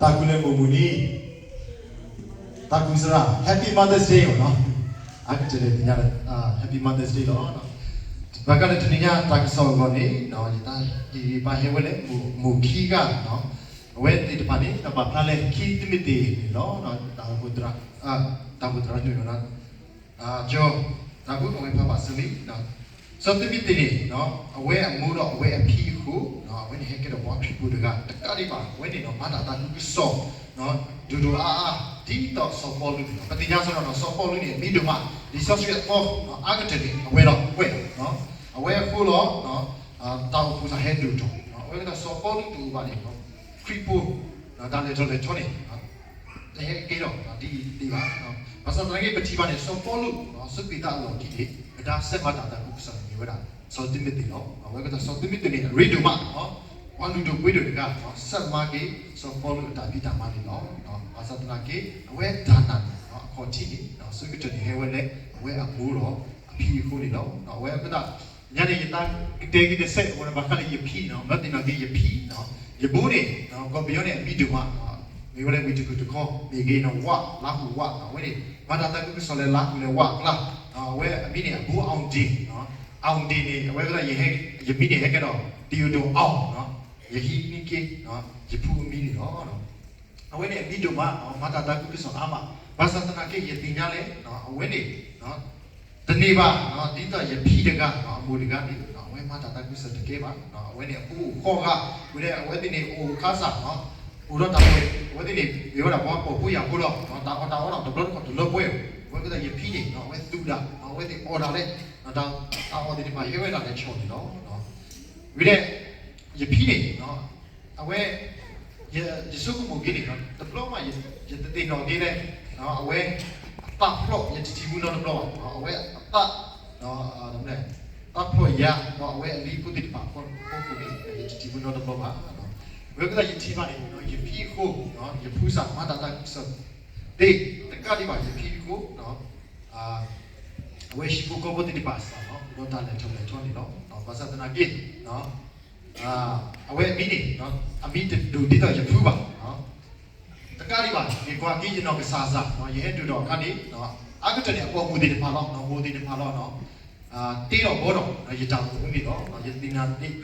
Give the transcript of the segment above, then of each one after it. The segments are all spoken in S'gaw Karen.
တၢ်ကူၣ်လဲၤမုၢ်မုၢ်နံၤ, တၢ်ကူၣ်စရၣ် Happy Mother's Day နီၤ, အါကတၢၢ်န့ၣ်သ့ၣ်ညါလၢ Happy Mother's Day လီၤ. ဘၣ်ဃးလၢတနံၤညါတၢ်ကစီၣ်အဂီၢ်န့ၣ် ယတၢ်ဟ့ၣ်ဂံၢ်ဘါဟဲဝဲလၢ မိၢ်ခံဂၤနီၤ, အဝဲသ့ၣ်တဖၣ်န့ၣ် ပာ်ဖျါလၢခံသုးမုၢ်သ့ၣ်န့ၣ်လီၤ. တၢ်အိၣ်ဖှိၣ်သရၣ်, တၢ်အိၣ်ဖှိၣ်သရၣ်န့ၣ် ကၠီ တၢ်ဘူၣ်အဝဲဖးဘၣ်စ့ၢ်ကီး စီၤသုးမုၢ်သ့ၣ်န့ၣ် အဝဲအမိၢ်ဒီးအဝဲအဖံအဃိ အဝဲန့ၣ်ဟဲကဲထီၣ်ပှၤခရံာ်ဖိတဂၤ တကးဒံးဘၣ် အဝဲန့ၣ်ဒီး မၤတၢ်သးခုကစီၣ် ဒိၣ်ဒိၣ်အါအါ ဒ်သိးစီၤပီလူးန့ၣ်လီၤ. ပသ့ၣ်ညါစ့ၢ်ကီးဒီး စီၤပီလူးန့ၣ် အမံၤဒိၣ်မး လံာ်စီဆှံအသီ အါကတၢၢ်န့ၣ် အဝဲဒီးကွဲး အဝဲအဃိလီၤ. တၢ်အိၣ်ဖှိၣ်သရၣ်ဟဲဒိၣ်ထီၣ် အဝဲဒၣ်စီၤပီလူးတအိၣ်ဘၣ်န့ၣ် ခရံာ်ဖိ တၢ်လဲၤထီၣ်လဲၤထီန့ၣ် တဟဲကဲထီၣ်ဒ်အံၤသ့ဘၣ်. ဘၣ်ဆၣ်သနာ်က့ ပထံၣ်ဘၣ်န့ၣ် စီၤပီလူး စူးကွံာ်သးအလီၢ်ခံန့ၣ် ပဒါစဲးမၤတၢ်သးခုကစီၣ်န့ၣ် မ့ၢ်ဝဲဒၣ် စီၤတံၤမသ့းလီၤ. အဝဲကသးစီၤတံၤမသ့းန့ၣ် အရ့ဒိၣ်မး ပှၤလုၢ်ဒိၣ်ပှ့ၤဒိၣ်တဂၤ စဲးမၤက့ၤစီၤပီလူးအတၢ်ဖံးတၢ်မၤန့ၣ်လီၤ. ဘၣ်ဆၣ်သနာ်က့ အဝဲတၢ်နာ်န့ၣ် အခီၣ်ထံးန့ၣ် ဆၢကတီၢ်န့ၣ်ဟဲဝဲလၢ အဝဲအမိၢ်ဒီးအဖံအဃိန့ၣ်လီၤ. အဝဲကသး ညါန့ၣ် ယတၢ်ကတဲာ်က့ၤတစဲး အဝဲဘၣ်ဃးလၢယဖံနီၤ, မ့ၢ်သ့ၣ်နီၣ်က့ၤယဖံနီၤ, ယဘိန့ၣ် ကီၢ်ပယီၤန့ၣ် အမံၤဒိၣ်မး မ့ၢ်ဝဲလၢဝ့ၢ်တကူၣ်တခီ မ့ၢ်ဂ့ၤနီၤ ဝၣ် လါဟူဝၣ်နီၤ, အဝဲန့ၣ် မၤတၢ်သးခုကစီၣ်လၢလါဟူလၢဝၣ်အကျါ, အဝဲအမံၤန့ၣ် အဘိ အောင်ဒေးနီၤ, အောင်ဒေးန့ၣ် အဝဲကသး ယမံၤန့ၣ် ဟဲကဲထီၣ် တီးဒိၣ် အောင်နီၤ, ယဟံးန့ၢ်က့ၤ ယဖုအမံၤန့ၣ်လီၤ. အဝဲန့ၣ်အမံၤဒိၣ်မး မၤတၢ်သးခုကစီၣ်အါမး, ဘၣ်ဆၣ်သနာ်က့ ယသ့ၣ်ညါလၢ အဝဲန့ၣ် တန့ၢ်ဘၣ် ဒ်သိးယဖံတဂၤ အမိၢ်တဂၤန့ၣ် အဝဲမၤတၢ်သးခုကစီၣ်တကဲဘၣ်, အဝဲန့ၣ်အဖိအိၣ်ဃိးဂၤ, ဝံၤဒီးအဝဲသ့ၣ်န့ၣ်အိၣ်ခါစၢ် အိၣ်ဒီးတၢ်ဝဲ, အဝဲသ့ၣ်န့ၣ် မ့ၢ်ဝဲဒၣ်ပှၤပိာ်ဖိယာ်ဖိဒီး တၢ်အီၣ်တၢ်အီဒီးတဘျီတခီၣ်တလၢပှဲၤ, အဝဲကသးယဖံန့ၣ် အဝဲသူၣ်ဒၣ် အဝဲသ့ၣ်အီၣ်ဒၣ်လဲာ် တၢ်အီၣ်သ့ၣ်တဖၣ်ဟဲဝဲဒၣ်လဲာ်ဆီၣ်န့ၣ်လီၤ. ဝံၤဒီး ယဖံန့ၣ် အဝဲ ယဆိကမိၣ်က့ၤန့ၣ် တဘျီမး ယတသ့ၣ်နီၣ်က့ၤလၢ အဝဲ အသးဖျိး ယတထံၣ်ဘူးနီတဘျီဘၣ်, အဝဲအသး သးဖျိးယၤ ဒီးအဝဲအလံၤဖိသ့ၣ်တဖၣ်အဖီခိၣ်န့ၣ် ယတထံၣ်ဘူးနီတဘျီဘၣ်. ဝဲကသးယထံၣ်ဘၣ်န့ၣ် ယဖံအဃိ ယဖုစၢ်မၤတၢ်သးခုကစီၣ်သ့ တကးဒံးဘၣ် ယဖံအဃိ အဝဲဟံၣ်ဖိဃီဖိသ့ၣ်တဖၣ်စ့ၢ်ကီး ဒီးတၢ်လဲၤထီၣ်လဲၤထီန့ၣ်လီၤ. ဘၣ်ဆၣ်သနာ်က့ အဝဲအမံၤန့ၣ် အမံၤတဒိၣ်ဒ်သိးယဖုဘၣ်. တကးဒံးဘၣ် ယကွၢ်က့ၤယနီၢ်ကစၢ်စၢ် ယဟဲဒိၣ်ထီၣ်အခါန့ၣ် အါကတၢၢ်န့ၣ် အပိာ်မုၣ်သ့ၣ်တဖၣ်လီၤ မိၢ်သ့ၣ်တဖၣ်လီၤ တ့ထီၣ်ဘှီထီၣ် ယတၢ်အိၣ်မူန့ၣ်လီၤ. ယသ့ၣ်ညါန့ၣ်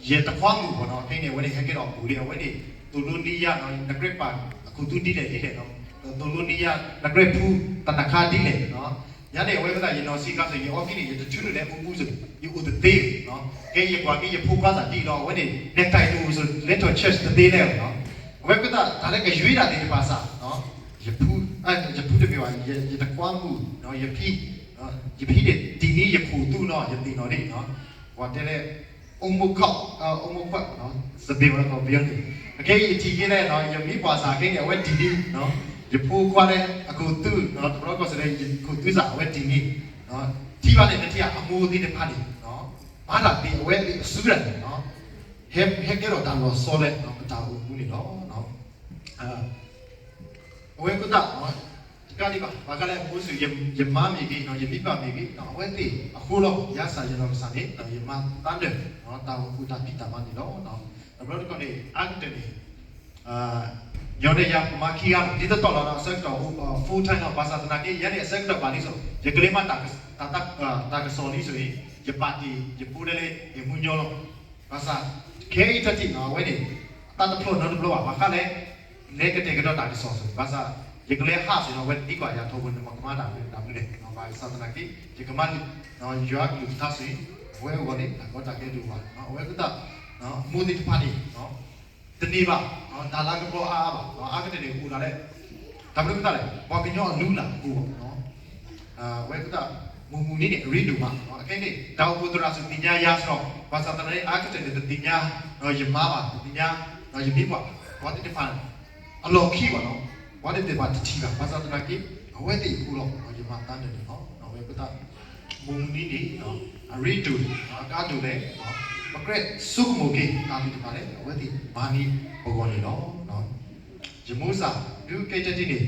ယတခွါမုၣ်ဘၣ်နီၤ ဖဲန့ၣ် အဝဲန့ၣ် ဟဲကဲထီၣ်အပူၤလံ အဝဲန့ၣ် သိၣ်လိနံယါ နကြၢးပာ် အခိၣ်သူဒ်လဲၣ်ဒ်လဲၣ်နီၤ သိၣ်လိနံယါ နကြၢးဖှူ သနၢ်ခါဒ်လဲၣ်နီၤ ယၤန့ၣ် အဝဲကသး ယနီၢ်ဆံးခါစၢ် ယအီကံၣ်န့ၣ် ယတထုးန့ၢ်လၢအူပူၤစၢ် ယအိၣ်တသ့နီၤ ကဲယကွၢ်က့ၤယဖိခွါစၢ်ဒ်အံၤဒီး အဝဲန့ၣ် necktie တအိၣ်စၢ် လဲၤထီၣ် church တသ့လဲၣ်နီၤ အဝဲကသး တၢ်လၢကယွၤတၢ်သ့ၣ်တဖၣ်စၢ် ယဖု ယဖုတမ့ၢ်ဘၣ် ယတခွါမုၣ် ယဖံ ယဖံန့ၣ် တံၤနံၤယခိၣ်သူနီၤ ယသ့ၣ်နီၣ်ဒ်နီၤ ပှၤတဲလၢ အိၣ်မူခီၣ် အိၣ်မူခီၣ် စပ့ၤဝဲကီၢ်ပယီၤန့ၣ် အခဲအံၤယထံၣ်က့ၤလၢ ယမ့ၢ်ပှၤစၢ်ခဲအံၤန့ၣ် အဝဲတံၤနံၤ ယဖိခွါလၢအခိၣ်သူ တဘျီကီၢ်စ့ၢ်လၢယခိၣ်သူစၢ် အဝဲတံၤနံၤ ထံၣ်ဘၣ်န့ၣ် နထံၣ်အမိၢ်သ့ၣ်တဖၣ်န့ၣ် မၤတၢ်သ့အဝဲသ့ၣ်အစုဒၣ်န့ၣ် ဟဲ ဟဲကဲထီၣ်တၢ်လီၤဆီလၢ ပတၢ်အိၣ်မူန့ၣ်လီၤ. အဝဲအဃိသတး တကးဒံးဘၣ် ဘၣ်ဃးလၢအမိၢ်စ့ၢ် ယမါမ့ၢ်ဂ့ၤ ယမံၤပၢ်မ့ၢ်ဂ့ၤ အဝဲသ့ၣ်အဃိလီၤ ယၤစၢ်ယနီၢ်ကစၢ်န့ၣ် ယမၤသးဒၢး တၢ်အိၣ်ဖှိၣ်တၢ်ဖံးတၢ်မၤန့ၣ်လီၤ. တဘျီတခီၣ်န့ၣ် အါကတၢၢ်န့ၣ် ညီနုၢ်ယၤပမၤခံဂၤလီၤ ဒ်သိးတီၢ်လီၤဒီးအဆၢကတီၢ် full time လီၤ ဘၣ်ဆၣ်သနာ်က့ ယၤန့ၣ်အဆၢကတီၢ်ဘၣ်လံစိၤ ယကလဲၤမၤတၢ် တၢ်ကစီၣ်လံစိၤအံၤ ယပာ်တ့ၢ် ယဖိဒဲလၢ ယမူညီလီၤ. ဘၣ်ဆၣ် ခဲအံၤတထံၣ်နီၤ အဝဲန့ၣ် အတၢ်တဖျိးနီတဘျီဘၣ် ဘၣ်ဃးလၢ လဲၤကတဲာ်ကတီၤတၢ်ကစီၣ်စ့ၢ် ဘၣ်ဆၣ် ယကလဲၤဟးစ့ၢ်နီၤ အဝဲသံကွၢ်ယၤထီဘိန့ၣ် မ့ၢ်ကမၤတၢ်မနုၤတၢ်မနုၤလဲၣ် ဘၣ်ဆၣ်သနာ်က့ ယကမၤ ယွၤကလုၢ်ကထါစ့ၢ် အဝဲအဂီၢ်န့ၣ် တၢ်ကီတၢ်ခဲဒိၣ်ဘၣ် အဝဲကသး မိၢ်သ့ၣ်တဖၣ်န့ၣ် တန့ၢ်ဘၣ် တၢ်လၤကပီၤအါအါဘၣ် အါကတၢၢ်န့ၣ် အိၣ်ဒၣ်လဲာ် တၢ်မနုၤကသးလဲၣ် ပှၤကညီအလုၢ်အလၢ်အဃိဘၣ် အဝဲကသး မုၢ်မုၢ်နံၤန့ၣ် အရ့ဒိၣ်မး အခဲအံၤန့ၣ် တၢ်အိၣ်ဖှိၣ်သရၣ်စ့ၢ်သ့ၣ်ညါယၤစ့ၢ် ဘၣ်ဆၣ်သနာ်က့ အါကတၢၢ်န့ၣ် တသ့ၣ်ညါ ယမါဘၣ် တသ့ၣ်ညါ ယမံၤပှၢ် ပှၤသ့ၣ်တဖၣ် အလီၢ်ခံဘၣ်နီၤ ပှၤသ့ၣ်တဖၣ်တထံၣ်ဘၣ် ဘၣ်ဆၣ်သနာ်က့ အဝဲသ့ၣ်အဃိလီၤ ယမၤသးဒၢးန့ၣ်လီၤ အဝဲကသး မုၢ်မုၢ်နံၤန့ၣ် အရ့ဒိၣ် အကါဒိၣ်လဲၣ် ပကြၢးဆိကမိၣ်က့ၤ တၢ်သ့ၣ်တဖၣ်လၢ အဝဲသ့ၣ်မၤန့ၢ်ပဂီၢ်န့ၣ်လီၤ. ယမိၢ်စၢ် ဒုးကဲတဲတ့ၢ်န့ၣ်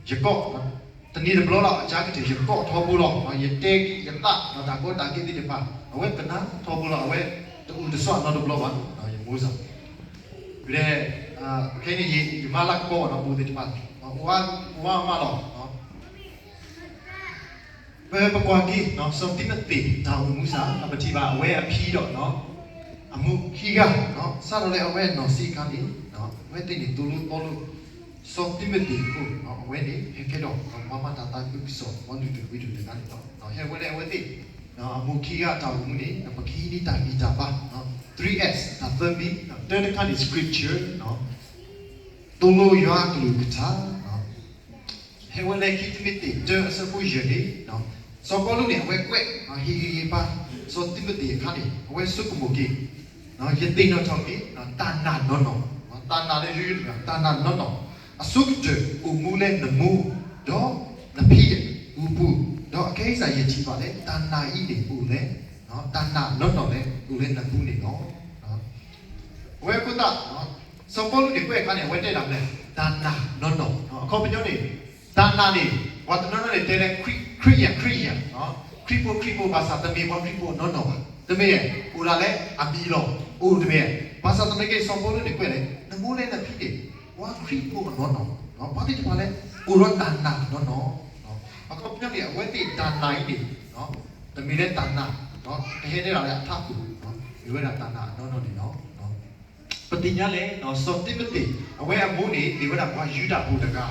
ယကိး တနံၤတဘျီလီၤ အကါကတၢၢ် ယကိးထီဘိလီၤ ယတဲက့ၤယသး တၢ်ကီတၢ်ခဲသ့ၣ်တဖၣ် အဝဲကနၣ်ထီဘိလီၤ အဝဲတအုၣ်တဆူၣ်နီတဘျီဘၣ် ယမိၢ်စၢ် ဒီး ခဲအံၤန့ၣ် ယမၤလၤကပီၤအီၤဒီး မိၢ်သ့ၣ်တဖၣ် အိၣ်ဝဲမးလီၤ. ပ ပကွၢ်က့ၤ စီၤတံၤမသ့း တၢ်အိၣ်မူစ့ၢ် ပထံၣ်ဘၣ်အဝဲအဖံဒီး အမိၢ်ခံဂၤ စးထီၣ်လၢအဝဲအနီၢ်ဆံးအခါန့ၣ် အဝဲသ့ၣ်န့ၣ်သိၣ်လိသီလိ စီၤတံၤမသ့းအဃိ အဝဲန့ၣ် ဟဲကဲထီၣ် ပှၤမၤတၢ်သးခုကစီၣ် ပှၤလုၢ်ဒိၣ်ပှ့ၤဒိၣ်တဂၤန့ၣ်လီၤ. ဟဲဝဲလၢအဝဲသ့ၣ် အမိၢ်ခံဂၤအတၢ်အိၣ်မူန့ၣ် ပကဟံးန့ၢ်တၢ်ဂံၢ်တၢ်ဘါ three S တၢ်သၢမံၤ တၢတခါန့ၣ် scripture သိၣ်လိယွၤအကလုၢ်ကထါ ဟဲဝဲလၢခံတံၤမသ့း တၢအဆၢဖိယဲၢ်န့ၣ် စီၤပီလူးန့ၣ် အဝဲကွဲး ဟ့ၣ်ဂံၢ်ဟ့ၣ်ဘါ စီၤတံၤမသ့းအခါန့ၣ် အဝဲဆိကမိၣ်က့ၤ ယသ့ၣ်နီၣ်ထီၣ်က့ၤ တၢ်နာ်နီၢ်နီၢ် တၢ်နာ်လၢယိယိ တၢ်နာ်နီၢ်နီၢ် အဆိကတၢၢ်အိၣ်မူလၢနမိၢ် ဒီးနဖံအပူၤ ဒီးအခဲအံၤစ့ၢ်ယထံၣ်ဘၣ်လၢ တၢ်နာ်အံၤန့ၣ်အိၣ်လၢ တၢ်နာ်နီၢ်နီၢ်လၢအိၣ်လၢနပူၤန့ၣ်လီၤ. အဝဲအဃိသတး စီၤပီလူးန့ၣ်ကွဲးအခါန့ၣ် အဝဲတဲဒၣ်မ့ၢ် တၢ်နာ်နီၢ်နီၢ် အခီပညီန့ၣ် တၢ်နာ်န့ၣ် ပှၤတနီၤနီၤန့ၣ်တဲလၢ ခရံာ် ခရံာ်ယၤ ခရံာ်ယၤ ခရံာ်ဖိ ခရံာ်ဖိ ဘၣ်ဆၣ်တမ့ၢ်ပှၤခရံာ်ဖိနီၢ်နီၢ်ဘၣ် တမ့ၢ် အိၣ်ဒၣ်လၢအမံၤလီၤ အိၣ်တမ့ၢ် ဘၣ်ဆၣ်သနာ်က့ စီၤပီလူးန့ၣ်ကွဲးလၢ နမိၢ်လၢနဖံန့ၣ် ပှၤခရံာ်ဖိအနီၢ်နီၢ် ပှၤသ့ၣ်တဖၣ်လၢ အိၣ်ဒီးတၢ်နာ်နီၢ်နီၢ် အခီပညီန့ၣ် အဝဲသ့ၣ်တၢ်နာ်အံၤန့ၣ် တမ့ၢ်လၢတၢ်နာ် ကဟဲတဲဒၣ်လၢအထးခိၣ် မ့ၢ်ဝဲဒၣ်တၢ်နာ်အနီၢ်နီၢ်န့ၣ်လီၤ. ပသ့ၣ်ညါလၢ စီၤတံၤမသ့း အဝဲအမိၢ်န့ၣ် မ့ၢ်ဝဲဒၣ်ပှၤယူဒၤဖိတဂၤ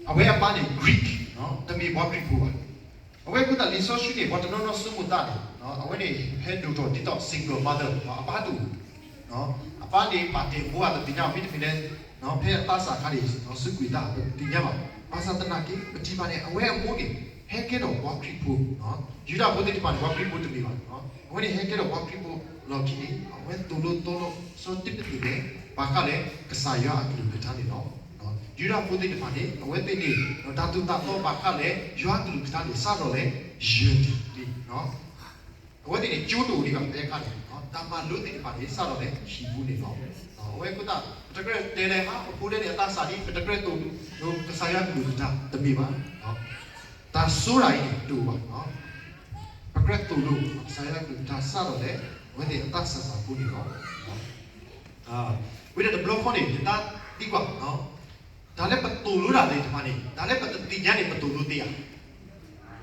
အဝဲအပၢ်န့ၣ် Greek တမ့ၢ်ပှၤခရံာ်ဖိဘၣ်. အဝဲအဃိသတးလံာ်စီဆှံန့ၣ် ပှၤတနီၤနီၤဆိကမိၣ်သးန့ၣ် အဝဲန့ၣ်ဟဲဒိၣ်ထီၣ်ဒ်သိး single mother အပၢ်တအိၣ် အပၢ်န့ၣ်ပာ်တ့ၢ်အမိၢ်ဧါ ပတသ့ၣ်ညါဘၣ် မ့တမ့ၢ်လၢ ဖဲအသးစၢ်အခါန့ၣ် စူးကွံာ်သး ပတသ့ၣ်ညါဘၣ်. ဘၣ်ဆၣ်သနာ်က့ ပထံၣ်ဘၣ်န့ၣ် အဝဲအမိၢ်န့ၣ် ဟဲကဲထီၣ်ပှၤခရံာ်ဖိ ယူဒၤဖိသ့ၣ်တဖၣ်န့ၣ် ပှၤခရံာ်ဖိတမ့ၢ်ဘၣ်. အဝဲန့ၣ်ဟဲကဲထီၣ်ပှၤခရံာ်ဖိလီၢ်ခံန့ၣ် အဝဲသိၣ်လိသီလိ စီၤတံၤမသ့းန့ၣ် ဘၣ်ဃးလၢကစၢ်ယွၤအကလုၢ်ကထါန့ၣ်လီၤ. ယူဒၤဖိသ့ၣ်တဖၣ်န့ၣ် အဝဲသ့ၣ်န့ၣ် တၢ်သိၣ်တၢ်သီဘၣ်ဃးလၢယွၤအကလုၢ်ကထါန့ၣ် စးထီၣ်လၢယဲၢ်နံၣ်န့ၣ် အဝဲသ့ၣ်န့ၣ် ကၠိတအိၣ်ဒံးဘၣ် ဖဲအခါန့ၣ် တၢ်မၤလိသ့ၣ်တဖၣ်န့ၣ် စးထီၣ်လၢဟံၣ်ပူၤန့ၣ်လီၤ. အဝဲအဃိသတး ပတကြၢးတဲလၢ ဟါ ပဖိဒဲန့ၣ် အသးစၢ်ဒ် ပတကြၢးသိၣ်လိကစၢ်ယွၤအကလုၢ်ကထါ တမ့ၢ်ဘၣ်. တၢ်စိတၢ်အံၤန့ၣ် တအိၣ်ဘၣ်. ပကြၢးသိၣ်လိကစၢ်ယွၤအကလုၢ်ကထါ စးထီၣ်လၢ အဝဲသ့ၣ်အသးစၢ်စၢ်ဖိန့ၣ်လီၤ. ဝံၤဒီးတဘျီဃီန့ၣ် ယသးသံကွၢ် တၢ်လၢပသိၣ်လိတၢ်သ့ၣ်တဖၣ်န့ၣ် တၢ်လၢပတသ့ၣ်ညါန့ၣ် ပသိၣ်လိသ့ဧါ.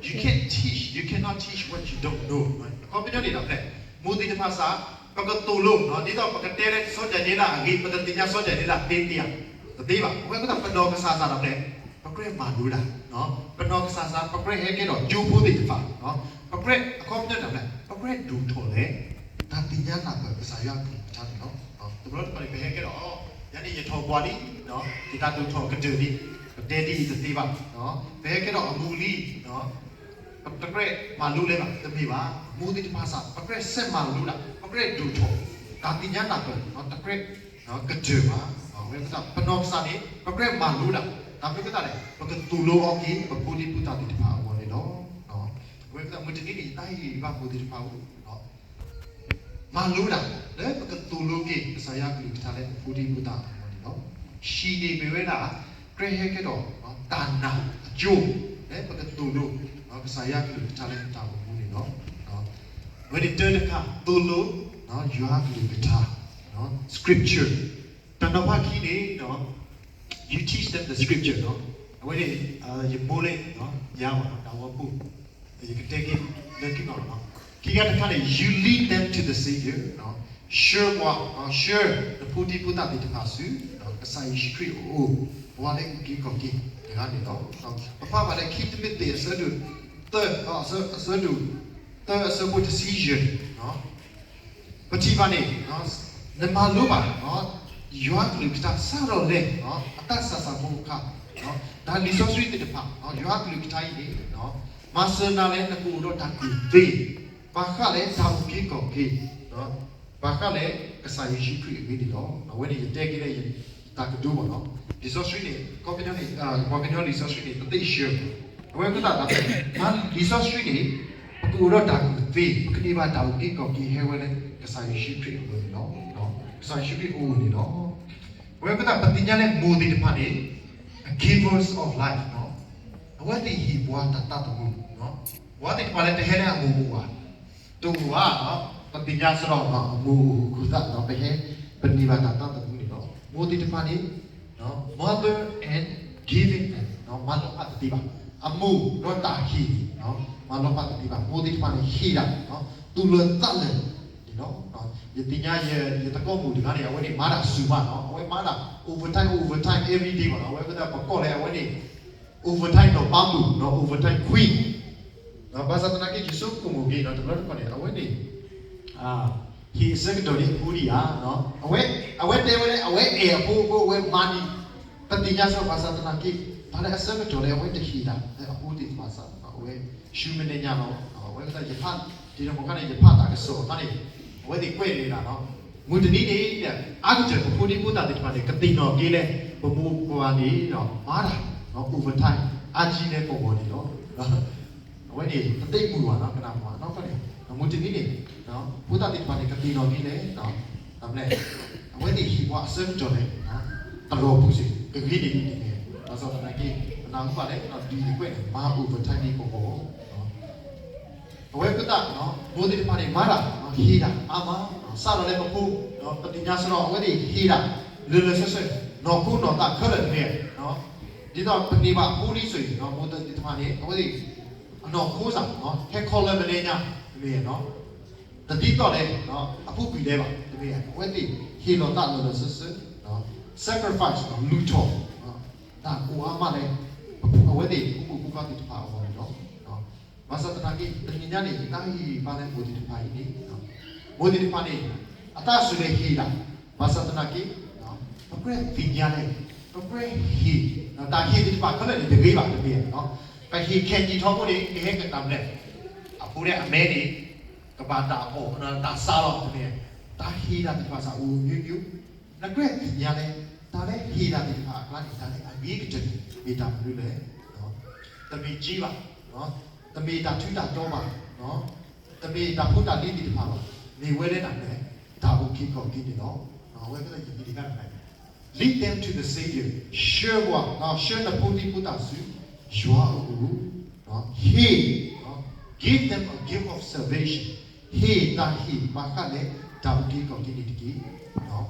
You can't teach, you cannot teach what you don't know. အခီပညီန့ၣ်ဒီးဖဲ မိၢ်သ့ၣ်တဖၣ်စ့ၢ် ပကသိၣ်လိ ဒ်သိးပကတဲလၢစီၤဒၤနံးယ့လးအဂ့ၢ် ပတသ့ၣ်ညါစီၤဒၤနံးယ့လးသ့သ့ဧါ. တသ့ဘၣ်. အဝဲအဃိသတး ပနီၢ်ကစၢ်စ့ၢ်ဒီးဖဲ ပကြၢးမၤလိတၢ် ပနီၢ်ကစၢ်စ့ၢ် ပကြၢးဟဲကဲထီၣ်ကၠိဖိသ့ၣ်တဖၣ် ပကြၢး အခီပညီန့ၣ် ပကြၢးဒိၣ်ထီၣ်လၢ တၢ်သ့ၣ်ညါနၢ်ပၢၢ်ကစၢ်ယွၤအကလုၢ်ကထါန့ၣ်လီၤ. တဘျီတခီၣ်န့ၣ် ပဟဲကဲထီၣ် ယၤန့ၣ်ယထီၣ်ပှၢ်လံ ယတၢ်ဒိၣ်ထီၣ်ကတၢၢ်လံ ပတဲဒ်အံၤတသ့ဘၣ်. ပဟဲကဲထီၣ်အမူလံ ပတကြၢးမၤလိလၢၤဘၣ် တမ့ၢ်ဘၣ်. မိၢ်သ့ၣ်တဖၣ်စ့ၢ် ပကြၢးဆဲးမၤလိဒၣ် ပကြၢးဒိၣ်ထီၣ် တၢ်သ့ၣ်ညါနၢ်ပၢၢ် တကြၢး ကတၢၢ်ဘၣ်. အဝဲအဃိသတး ပနီၢ်ကစၢ်န့ၣ် ပကြၢးမၤလိဒၣ် တၢ်မ့ၢ်အဃိသတးန့ၣ် ပကသိၣ်လိအီၤက့ၤ ပဖိဒံဖိသၣ်သ့ၣ်တဖၣ်အဂီၢ်န့ၣ်လီၤ. အဝဲအဃိသတး မုၢ်တနံၤန့ၣ် ယသးဟ့ၣ်ဂံၢ်ဘါမိၢ်သ့ၣ်တဖၣ်အအိၣ် မၤလိဒၣ် လၢပကသိၣ်လိက့ၤ ကစၢ်ယွၤကလုၢ်ကထါလၢပဖိဒံဖိသၣ်အဂီၢ်န့ၣ်လီၤ. ဟံၣ်န့ၣ်မ့ၢ်ဝဲဒၣ် ကြၢးဟဲကဲထီၣ် တၢ်နာ်အကၠိ လၢပကသိၣ်လိ ကစၢ်ယွၤကလုၢ်ကထါလၢပတၢ်အိၣ်မူန့ၣ်လီၤ. အဝဲန့ၣ်တၢတခါ သိၣ်လိ ယွၤကလုၢ်ကထါ scripture တၢ်နီၤဖးခံန့ၣ် you teach them the scripture အဝဲန့ၣ် ယမိၢ်လၢ ယၤဘၣ် တၢ်ဂီၤပူၤ ယကတဲက့ၤလၢခံဘၣ်. ခံခါတခါန့ၣ် you lead them to the Savior, share ပှၤ share နဖိဒံဖိသၣ်သ့ၣ်တဖၣ်ဆူ ကစၢ်ယ့ၣ်ၡူးခရံာ်အအိၣ် ပှၤလၢအုၣ်က့ၤခီၣ်က့ၤတဂၤန့ၣ်လီၤ. ပဖးဘၣ်လၢခံတံၤမသ့းအဆၢဒိၣ် သၢ အဆၢ အဆၢဒိၣ် သၢအဆၢဖိတဆံယဲၢ် ပထံၣ်ဘၣ်န့ၣ် နမၤလိဘၣ် ယွၤကလုၢ်ကထါစးထီၣ်လၢ အသးစၢ်စၢ်ဖိအခါ တၢ်လံာ်စီဆှံသ့ၣ်တဖၣ် ယွၤကလုၢ်ကထါအံၤန့ၣ် မၤစၢၤနၤလၢနကအိၣ်ဒီးတၢ်ကူၣ်သ့ ဘၣ်ဃးလၢတၢ်အုၣ်က့ၤခီၣ်က့ၤ ဘၣ်ဃးလၢကစၢ်ယ့ၣ်ၡူးခရံာ်အဂ့ၢ်န့ၣ်လီၤ. အဝဲန့ၣ်ယတဲက့ၤလၢယတၢ်ကတိၤဘၣ်နီၤ လံာ်စီဆှံန့ၣ် ခီပညီန့ၣ် ပှၤကညီလံာ်စီဆှံန့ၣ် တသ့ၣ်ညါ အဝဲအဃိသတး လံာ်စီဆှံန့ၣ် ပကအိၣ်ဒီးတၢ်ကူၣ်သ့ ပကန့ၢ်ဘၣ်တၢ်အုၣ်က့ၤခီၣ်က့ၤဟဲဝဲလၢ ကစၢ်ယ့ၣ်ၡူးခရံာ်အဂီၢ်န့ၣ်လီၤ. ကစၢ်ယ့ၣ်ၡူးခရံာ်အအိၣ်န့ၣ်လီၤ. အဝဲအဃိသတး ပသ့ၣ်ညါလၢမိၢ်သ့ၣ်တဖၣ်န့ၣ် givers of life အဝဲသ့ၣ်ဟ့ၣ်ပှၤတၢ်သးသမူ ပှၤသ့ၣ်တဖၣ်လၢတဟဲလၢအမိၢ်အိၣ်ဘၣ် တအိၣ်ဘၣ် ပသ့ၣ်ညါစ့ၢ်ကီး အမိၢ်အိၣ်အဃိသတး ပဟဲ ပန့ၢ်ဘၣ်တၢ်သးသမူန့ၣ်လီၤ. မိၢ်သ့ၣ်တဖၣ်န့ၣ် mother and giving မၤလီၤဖးတသ့ဘၣ်. အမိၢ်ဒီးတၢ်ဟ့ၣ်န့ၣ် မၤလီၤဖးတသ့ဘၣ်. မိၢ်သ့ၣ်တဖၣ်န့ၣ်ဟ့ၣ်ဒၣ် သူၣ်လၢာ်သးလၢာ်န့ၣ်လီၤ. ယသ့ၣ်ညါယသကိးမုၣ်တဂၤန့ၣ် အဝဲန့ၣ်မၤတၢ်စူၤမးနီၤ, အဝဲမၤတၢ် overtime overtime every day မးနီၤ, အဝဲကသးပကိးလဲၣ် အဝဲန့ၣ် overtime ဒီးပၢ်မုၣ်နီၤ, overtime queen ဘၣ်ဆၣ်သနာ်က့ ယဆိကမိၣ်က့ၤနီၤ တဘျီတခီၣ်န့ၣ် အဝဲန့ၣ် ဟ့ၣ်အဆၢကတီၢ်န့ၣ်အဖိဒံးဧါ. အဝဲတဲဝဲလၢ အဝဲအဲၣ်အဖိအဃိ အဝဲမၤန့ၣ် ပသ့ၣ်ညါစ့ၢ်ကီး ဘၣ်ဆၣ်သနာ်က့ တၢ်လၢအဆၢကတီၢ်လၢအဝဲတဟ့ၣ်ဒၣ်လၢအဖိသ့ၣ်တဖၣ်စ့ၢ်ကီး အဝဲ ရှုမ့ၢ်နညါလီၤ. အဝဲကသးယဖး ဒ်န့ၣ်မ့ၢ်ခါန့ၣ် ယဖးတၢ်ကစီၣ်အခါန့ၣ် အဝဲသ့ၣ်ကွဲးန့ၣ်ဒၣ်နီၤ, မုၢ်တနံၤန့ၣ် အါကတၢၢ်ပဖိဒံဖိသၣ်သ့ၣ်တဖၣ်န့ၣ် ကသ့ၣ်နီၣ်က့ၤလၢ ပမိၢ်ပပၢ်န့ၣ် မၤတၢ် overtime အါကံလၢပဂီၢ်န့ၣ်လီၤ. အဝဲန့ၣ် ပသ့ၣ်မုၢ်ဘၣ်နီၤ ကနၣ်မ့ၢ်နီၤဖဲန့ၣ် မုၢ်တနံၤန့ၣ် ဖိသၣ်သ့ၣ်တဖၣ်န့ၣ် ကသ့ၣ်နီၣ်က့ၤလၢ တၢ်မနုၤလဲၣ် အဝဲသ့ၣ်ဟ့ၣ်ပှၤအဆၢကတီၢ်န့ၣ် တရီပူၤစ့ၢ် ကဂ့ၤန့ၣ်ဒ်န့ၣ် ဘၣ်ဆၣ်သနာ်က့ ပနၢ်ဟူဘၣ်လၢ ဒ်န့ၣ်ကွဲးန့ၣ် မၤ overtime န့ၣ်ပဂီၢ် အဝဲကသး မိၢ်သ့ၣ်တဖၣ်န့ၣ် မၤတၢ် ဟ့ၣ်တၢ်အါမး စးထီၣ်လၢပဖိ ပသ့ၣ်ညါစ့ၢ်ကီး အဝဲသ့ၣ်ဟ့ၣ်တၢ် လၢလၢဆၢဆၢ နီၢ်ခိနီၢ်သးခဲလၢာ်တမ့ၢ် ဒ်သိးပန့ၢ်ဘၣ်အဖိလံစ့ၢ် မိၢ်သ့ၣ်တဖၣ်န့ၣ် အဝဲသ့ၣ် အနီၢ်ခိစ့ၢ် ဟဲခီလၢမနုၤညါ တမ့ၢ် တဒ်သိးလၢ အဖိပံၤဒဲးဘၣ် တမ့ၢ် အဝဲသ့ၣ်ဟ့ၣ်လီၤသးလၢလၢဆၢဆၢ sacrifice လုၢ်ထီၣ် တၢ်အိၣ်အါမးလၢ အဝဲသ့ၣ်ဖိမုၣ်ဖိခွါသ့ၣ်တဖၣ်အဂီၢ်န့ၣ်လီၤ. ဘၣ်ဆၣ်သနာ်က့ တနံၤညါန့ၣ် ယတၢ်ဟ့ၣ်ဘၣ်လၢမိၢ်သ့ၣ်တဖၣ်အံၤန့ၣ် မိၢ်သ့ၣ်တဖၣ်န့ၣ် အသးစူၤလၢဟ့ၣ်ဒၣ် ဘၣ်ဆၣ်သနာ်က့ ပကြၢးသ့ၣ်ညါလဲၣ် ပကြၢးဟ့ၣ် တၢ်ဟ့ၣ်သ့ၣ်တဖၣ်ခဲလၢာ်န့ၣ် တဂ့ၤဘၣ် တမ့ၢ် ပဟ့ၣ်ခဲကံထီဘိန့ၣ် ကဟဲကတၢ်ဘျဲၣ် အဖိဒဲးအမဲန့ၣ် ကဘၣ်တၢ်အီၣ် တၢ်ဆါလီၤ တမ့ၢ် တၢ်ဟ့ၣ်တၢ်သ့ၣ်တဖၣ်စ့ၢ် အိၣ်မျိုးမျိုး နကြၢးသ့ၣ်ညါလဲၣ် တၢ်လၢဟ့ၣ်တၢ်သ့ၣ်တဖၣ်အကျါန့ၣ် တၢ်လၢအဂ့ၤကတၢၢ်န့ၣ် မ့ၢ်တၢ်မနုၤလဲၣ် တမ့ၢ်စ့ဘၣ် တမ့ၢ်တၢ်ထူးတၢ်တီၤဘၣ် တမ့ၢ်တၢ်ဖိတၢ်လံၤသ့ၣ်တဖၣ်ဘၣ် မ့ၢ်ဝဲလၢတၢ်မနုၤလဲၣ် တၢ်အုၣ်က့ၤခီၣ်က့ၤန့ၣ်လီၤ. အဝဲကသးယမံၤတခါန့ၣ် lead them to the Savior ဆှၢပှၤ ဆှၢနဖိဒံဖိသၣ်ဆူ ယွၤအအိၣ် ဟ့ၣ် give them a gift of salvation ဟ့ၣ်တၢ်ဟ့ၣ်ဘၣ်ဃးလၢ တၢ်အုၣ်က့ၤခီၣ်က့ၤန့ၣ်တက့ၢ်.